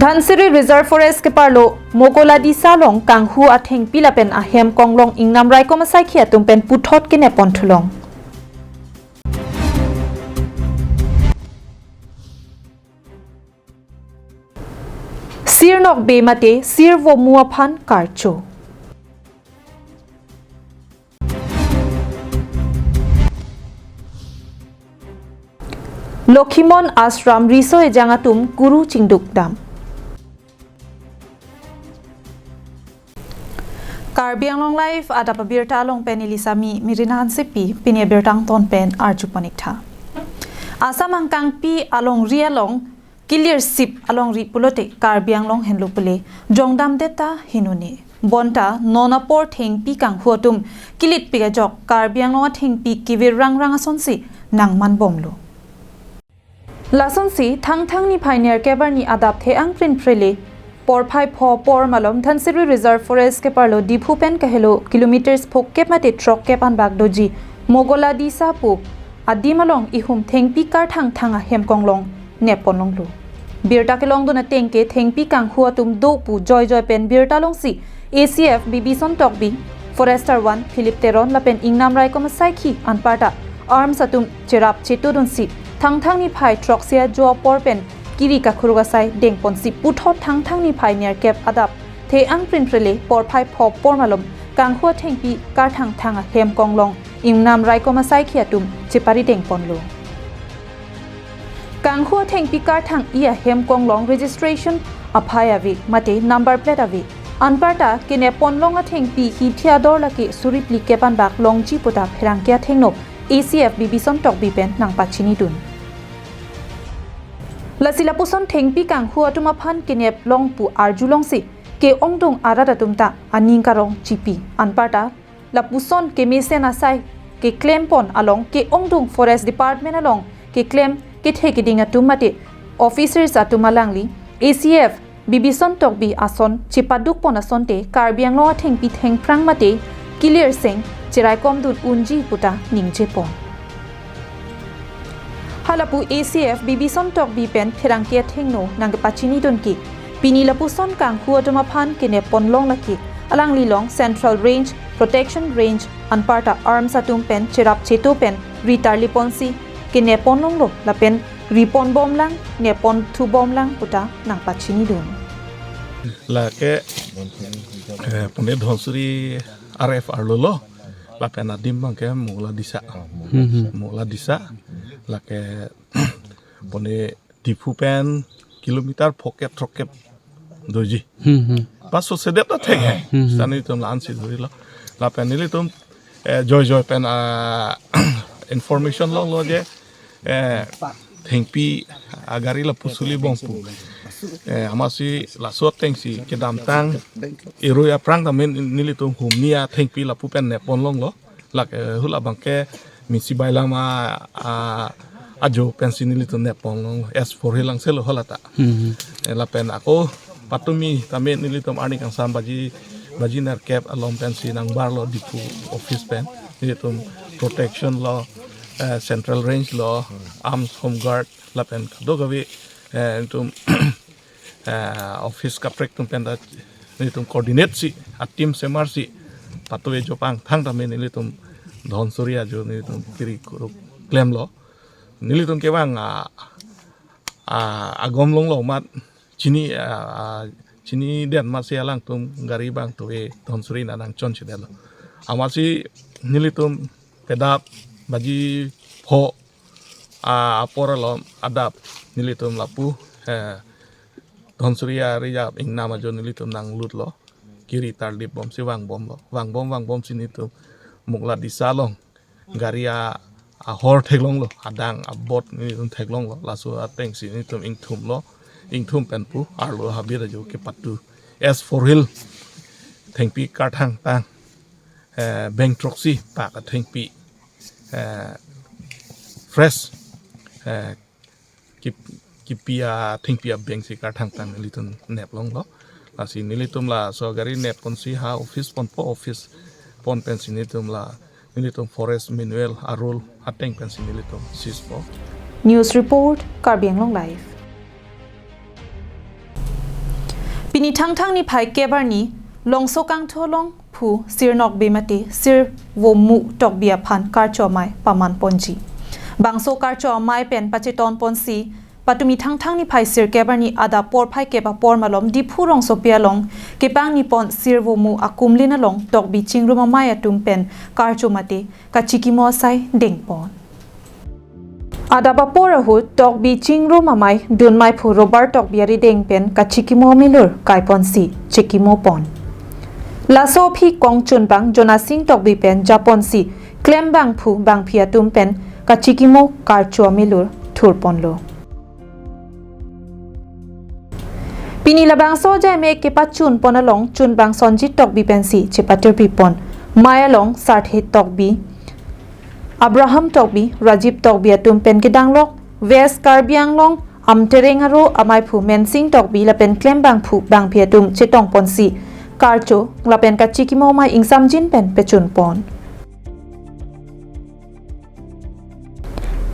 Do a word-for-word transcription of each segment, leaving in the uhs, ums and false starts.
Dhansiri Reserve Forest keparlo Mogoladisa along kanghu athengpi lapen ahem konglong ingnam raikom asaikhi atum pen puthot kenep pon thulong. Sir nokbe mate sir vomu aphan karcho. Lokhimon Ashram riso ejang atum kuru chingduk dam. Karbi Anglong Live adap abirta along pen neli sami Mirina Hansepi, pini abirta angton pen arju pon ik tha. Assam angkangpi alongri along kilirsip alongri pulote Karbi Anglong henlo pule jongdamdet ta hinone. Bonta non apor thengpi kanghu atum kilitpik ajok Karbi Anglong athengpi kevir rangrang asonsi nangman bomlo. Lasonsi Thangthang niphai nerkep arni adap the-ang prinphrele porphai pho apor malom Dhansiri Reserve Forest keparlo Diphu pen kahelo kilometers phokep mate throkkep anbak doji Mogoladisa pu adim along ihum thengpi karthangthang ahem konglong nep pon longlo. Birta kelongdun ateng ke thengpi kanghu atum do pu joijoi pen birta longsi A C F Bibison Tokbi, Forester one Philip Teron lapen ingnam raikom asaikhi anparta arms atum cherap chetudunsi Thangthang niphai throksi ajo apor pen kiri kakhuruk asai dengponsi puthot Thangthang niphai nerkep adap the-ang prinphrele porphai pho apor malom kanghu athengpi karthangthang ahem konglong ingnam raikom asaikhi atum cheparideng ponlo. Kanghu athengpi karthang-i ahem konglong registration aphai ave mate number plate ave. Anparta kenep ponlong athengpi hithi ador lake suri phlikep anbak longji puta pherangke athengno A C F Bibison Tokbi pen nangpachinidun. Lasi lapuson thengpi kanghu atum aphan kenep long pu arjulongsi ke-ongdung arat atum ta aning karong chipi. Anparta lapuson kemesen asai keklem pon along ke-ongdung Forest Department along keklem kethe keding atum mate officers atum alangli A C F Bibison Tokbi ason chepaduk pon asonte Karbi Anglong athengpi thengphrang mate kilirseng cheraikomdun unji puta ningje pon. Halapu A C F Bibison Tokbi pen pherangke athengno nangkepachinidun ke pini lapuson kanghu atum aphan kenep ponlong lake alangli long Central Range, Protection Range anparta arms atum pen cherap chetu pen ritarli ponsi kenep ponlonglo lapen ri pon bomlang, nep pon thu bomlang puta nangpachinidun. Lake, eh, pune Dhansiri R F arlo lo. Lapen adim abang ke Mogoladisa. Hmm, hmm. Mogoladisa. Lake pune Diphu pen kilometer phokep throkkep doji. Hmm, hmm. Pas so sedet ta thek hai. Hmm, hmm. Sani tum la-ansi duri lo. Lapen nelitum, eh, joijoi pen, ah, information longlo je, eh, thengpi agari lapu suli bom pu. Eh, amatsi laso atengsi kedamtang irui aphrang tame nelitum humni athengpi lapu pen nep ponlonglo. Lake, eh, hula abang ke misi bailam a, a, ajo pensi nelitum nep ponlong S four hilang selo hala ta. Hmm. Eh, lapen ako patumi tame nelitum arni kangsam baji, baji nerkep along pensi nangbarlo Diphu office pen. Nelitum protection lo, eh, Central Range lo, Arms Home Guard lapen kadokave, eh, nelitum eh, office kaprek atum pen ta nelitum coordinate si, a-team semar si, patu ejo pangthang tame nelitum Dhansiri ajo nelitum kiri kuruk klemlo. Nelitum kevang, ah, ah, agom longlo amat chini, ah, ah, chinidet amatsi alangtum gari abang tuve Dhansiri na nangchonchedetlo. Amatsi nelitum kedap baji pho a apor along adap nelitum lapu, eh, Dhansiri a-reserve ingnam ajo nelitum nanglutlo. Kiri tarlip bomsi vangbomlo. Vangbom vangbomsi nelitum Mogoladisa along gari a, ahor theklonglo. Adang abot nelitum theklonglo. Laso atengsi nelitum ingthumlo. Ingthum pen pu arlo habit ajo kepatu. S four hill thengpi karthangthang, eh, beng throksi pak athengpi, eh, fresh, eh, kip-, kipi athengpi abengsi karthangthang nelitum nep longlo. Lasi nelitum laso gari nep ponsi ha office ponpo, office pon pensi nelitum la nelitum forest manual a-rule ateng pensi nelitum seizpo. News report, Karbi Anglong Live. Pini Thangthang niphai kep arni Longsokangtho along phu Sir Nokbe mate Sir Vomu Tokbi aphan karcho amei paman ponji. Bangso karcho amei pen pacheton ponsi patumi Thangthang niphai sirkep arni adap porphai kep apor malom Diphu rongsopi along kepangni pon Sir Vomu akumlin along Tokbi chingrum amei atum pen karcho mate kachikimo asai dengpon. Adap apor ahut Tokbi chingrum amei dunmei phu Robar Tokbi arideng pen kachikimo amelur kaiponsi chikimo pon. Laso aphi kongchunbang Jonasing Tokbi pen japonsi klembang phu bangphi atum pen kachikimo karcho amelur thurponlo. Pini labangso ajai mek kepachun pon along chunbang Sonjit Tokbi pensi chepatirpi pon. Mei along Sarthe Tokbi, Abraham Tokbi, Rajib Tokbi atum pen kedanglok West Karbi Anglong Amtereng aro amei phu Mensing Tokbi lapen klembang phu bangphi atum chetong ponsi karcho lapen kachikimo amei ingsamjin pen pechun pon.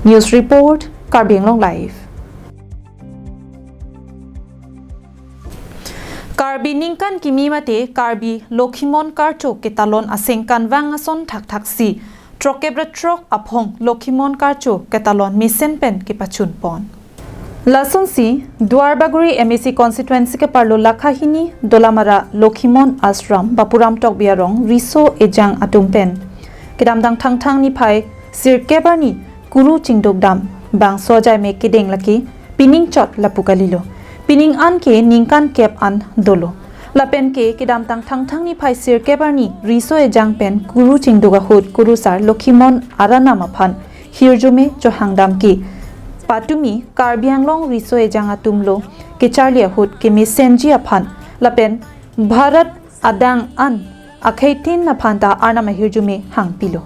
News report, Karbi Anglong Live. Karbi ningkan kimi mate Karbi Lokhimon karcho ketalon asengkan vang ason thakthaksi throkkep ra throk aphong Lokhimon karcho ketalon mesen pen kepachun pon. Lasonsi Duarbagori M A C constituency keparlo Lakhahini Dolamara Lokhimon Ashram Bapuram Tokbi arong riso ejang atum pen kedamtang Thangthang niphai sirkep arni kuru chingduk dam bangso ajai mek kedeng lake pining chot lapu kalilo. Pining an ke ningkan kep an dolo. Lapen ke kedamtang Thangthang niphai sirkep arni riso ejang pen kuru chingduk ahut kurusar Lokhimon aranam aphan hirjume chohangdam ke patumi Karbi Anglong riso ejang atumlo kecharli ahut kemesenji aphan lapen Bharat adang an akheitin aphan ta arnam ahirjume hangpilo.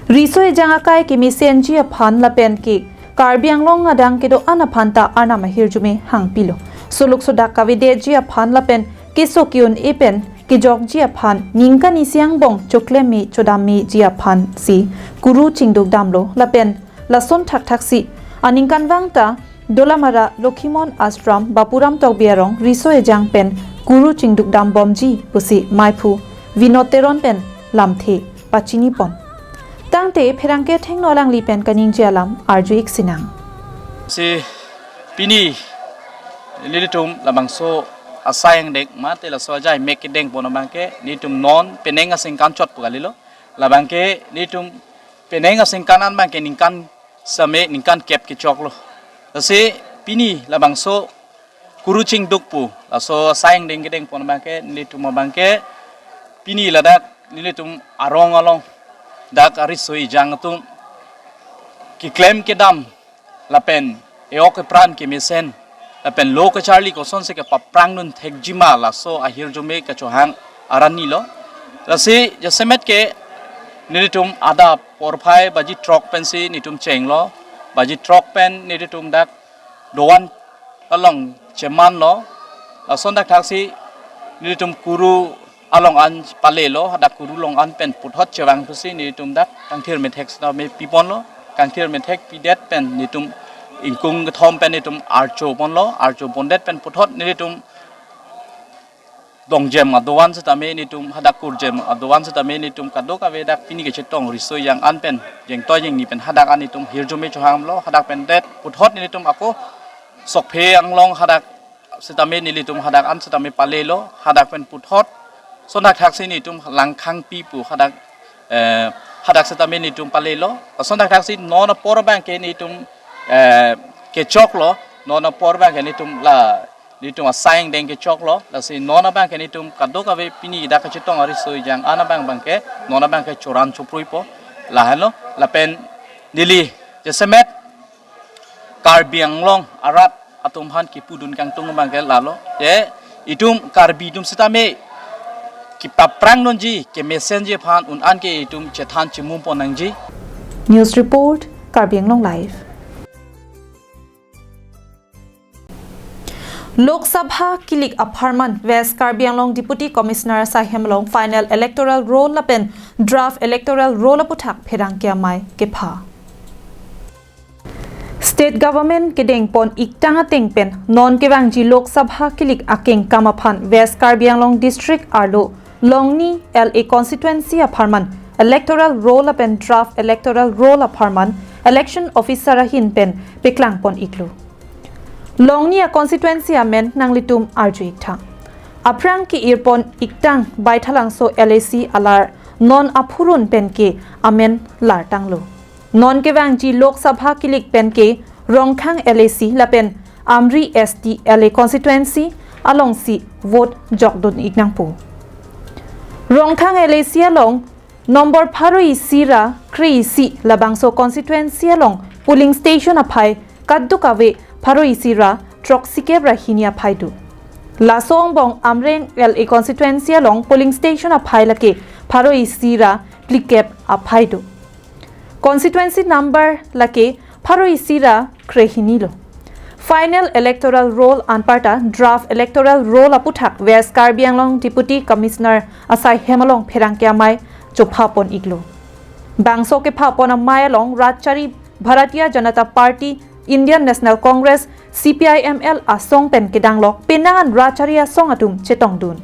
Riso ejang akai kemesenji aphan lapen ke Karbi Anglong adang kedo-an aphan ta arnam ahirjume hangpilo. Soluk sodak kavedeji aphan lapen keso ke-un-e pen kejokji aphan ningkan isi angbong choklem me chodam meji aphansi kuru chingduk damlo lapen lason thakthaksi aningkan vang ta Dolamara Lokhimon Ashram Bapuram Tokbi arong riso ejang pen kuru chingduk dam bomji pusi meiphu Vinod Teron pen lamthe pachini pon. Tangte pherangke athengno alangli pen kaningje alam arju-ik sinang. Si pini nelitum labangso asai angdeng mate laso ajai mek kedeng pon abang ke nelitum non penang asengkan chot pu kalilo. Labang ke nelitum penang asengkan an abang ke ningkan same ningkan kep kechoklo. Lasi pini labangso kuru chingduk pu laso asai angdeng kedeng pon abang ke nelitum abang ke pini ladak nelitum arong along dak ariso ejang atum keklem kedam lapen e-ok epran kemesen lapen lo kacharli kosonsi kepaprang dun thekji ma laso ahirjume kachohang arani lo. Lasi jasemet ke nelitum adap porphai baji throk pensi nelitum chenglo, baji throk pen nelitum dak dovan along chemanlo. Lason thakthaksi nelitum kuru along an palelo, hadak kuru along an pen puthot chevang pusi nelitum dak kangthir methek sitame piponlo. Kangthir methek pidet pen nelitum ingkung kethom pen nelitum archo ponlo, archo pondet pen puthot nelitum dongjem adovan sitame nelitum hadak kurjem adovan sitame nelitum kadokave dak pini kechetong riso ejang an pen jengtoi jengni pen hadak an nelitum hirjume chohanglo, hadak pen det puthot nelitum ako Sokphe Anglong hadak sitame nelitum hadak an sitame palelo, hadak pen puthot son thakthaksi nelitum Langkhangpi pu hadak, eh, hadak sitame nelitum palelo. Son thakthaksi non apor abang ke nelitum, eh, kechoklo, non apor abang ke nelitum la nelitum asai angdeng kechoklo, lasi non abang ke nelitum kadokave pini dak kachetong ariso ejang an abang abang ke non abang ke choran chopruipo lahenlo. Lapen neli jasemet Karbi Anglong arat atum aphan kipudun kangtung abang ke lalo. Te itum Karbi atum sitame kepaprang dunji, kemesenji aphan un-an ke itum chethan chimum pon nangji. News report, Karbi Anglong Live. Lok Sabha kilik apharman West Karbi Anglong Deputy Commissioner asaihem along final electoral roll lapen draft electoral roll aputhak pherangke amei kepha. State Government kedengpon iktang ateng pen non kevangji Lok Sabha kilik akengkam aphan West Karbi Anglong District arlo Longni L A Constituency apharman Electoral Roll lapen Draft Electoral Roll apharman Election Officer ahin pen peklangpon iklo. Longni a constituency amen nanglitum arju iktha. Aphrang ke-irpon iktang Baithalangso L A C alar non aphurun pen ke amen lartanglo. Non kevangji Lok Sabha kilik pen ke Rongkhang L A C lapen Amri S T L A constituency alongsi vote jokdun iknangpo. Rongkhang L A C along number pharo isi ra kre isi labangso constituency along polling station aphai kadokave pharo isi ra throksi kep ra hini aphai do. Laso angbong Amreng L A constituency along polling station aphai lake pharo isi ra phlikep aphai do. Constituency number lake pharo isi ra kre hini lo. Final Electoral Roll anparta Draft Electoral Roll aputhak West Karbi Anglong Deputy Commissioner asai hem along pherangke amei chophapon iklo. Bangso kephapon amei along Ratchari Bharatiya Janata Party, Indian National Congress, C P I M L asong pen kedanglok penang an Ratchari asong atum chetongdun.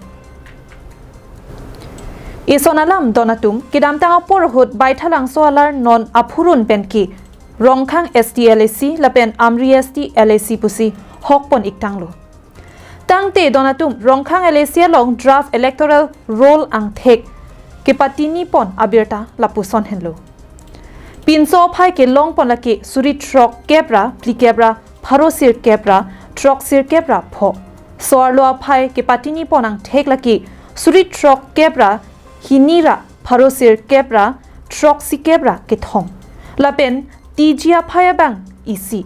Eson alam don atum, kedamtang apor ahut Baithalangso alar non aphurun pen ke Rongkhang S T L A C lapen Amri S T L A C pusi hokpon iktanglo. Tangte don atum Rongkhang L A C along Draft Electoral Roll angthek kepatinipon abirta lapuson henlo. Pinso aphai kelongpon lake suri throkkep ra phlikep ra pharo sirkep ra throksirkep ra pho. So-arlo aphai kepatinipon angthek lake suri throkkep ra hini ra pharo sirkep ra throksikep ra kethom. Lapen T G aphai abang isi.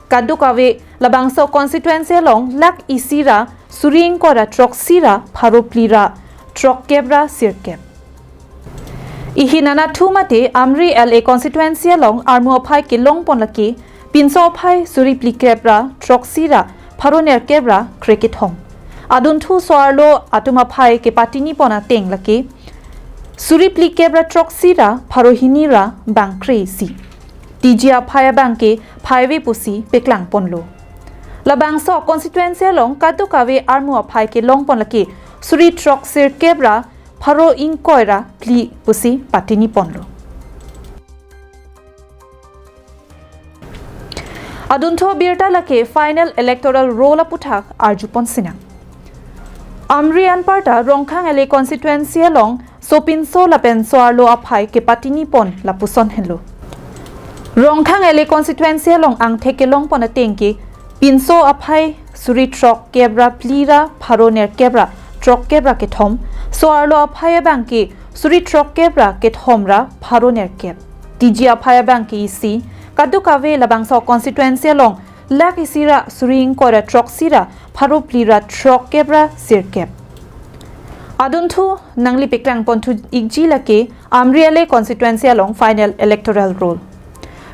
Kadokave labangso constituency along lak isi ra suri ingkoi ra throksi ra pharo phli ra throkkep ra sirkep. Ihin anatthu mate Amri L A constituency along armu aphai kelongpon lake pinso aphai suri phlikep ra throksi ra pharo nerkep ra kre kethom. Adunthu so-arlo atum aphai kepatinipon ateng lake suri phlikep ra throksi ra pharo hini ra bang kre isi. T G aphai abang ke phaive pusi peklangponlo. Labangso constituency along kadokave armu aphai kelongpon lake suri throksirkep ra pharo ingkoi ra phli pusi patiniponlo. Adunthu abirta lake Final Electoral Roll aputhak arjupon sinang. Amri anparta Rongkhang L A constituency along sopinso lapen so-arlo aphai kepatinipon lapuson henlo. Rongkhang L A constituency along angthek kelongpon ateng ke pinso aphai suri throkkep ra phli ra pharo nerkep ra throkkep ra kethom, so-arlo aphai abang ke suri throkkep ra kethom ra pharo nerkep. T G aphai abang ke isi, kadokave labangso constituency along lak isi ra suri ingkoi ra throksi ra pharo phli ra throkkep ra sirkep. Adunthu nangli peklangponthu ikji lake Amri L A constituency along Final Electoral Roll.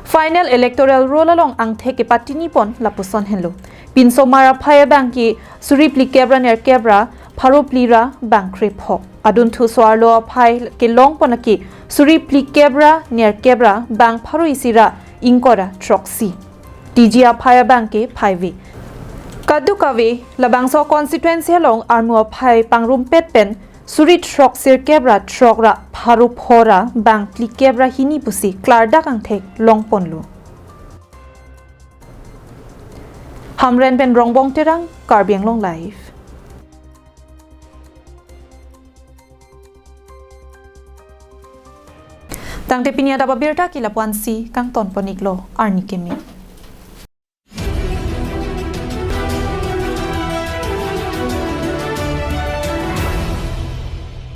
Final Electoral Roll along angthek kepatinipon lapuson henlo. Pinsomar aphai abang ke suri phlikep ra nerkep ra pharo phli ra bang kre pho. Adunthu so-arlo aphai kelongpon lake suri phlikep ra nerkep ra bang pharo isi ra ingkoi ra throksi. T G aphai abang ke phaive. Kadokave labangso constituency along armu aphai pangrumpet pen suri throksirkep ra throk ra pharo pho ra bang phlikep ra hini pusi klardak angthek longponlo. Hamren pen Rongbong Terang, Karbi Anglong Live. Tangte pini adap abirta ke lapu-ansi kangtonpon iklo, arni keme.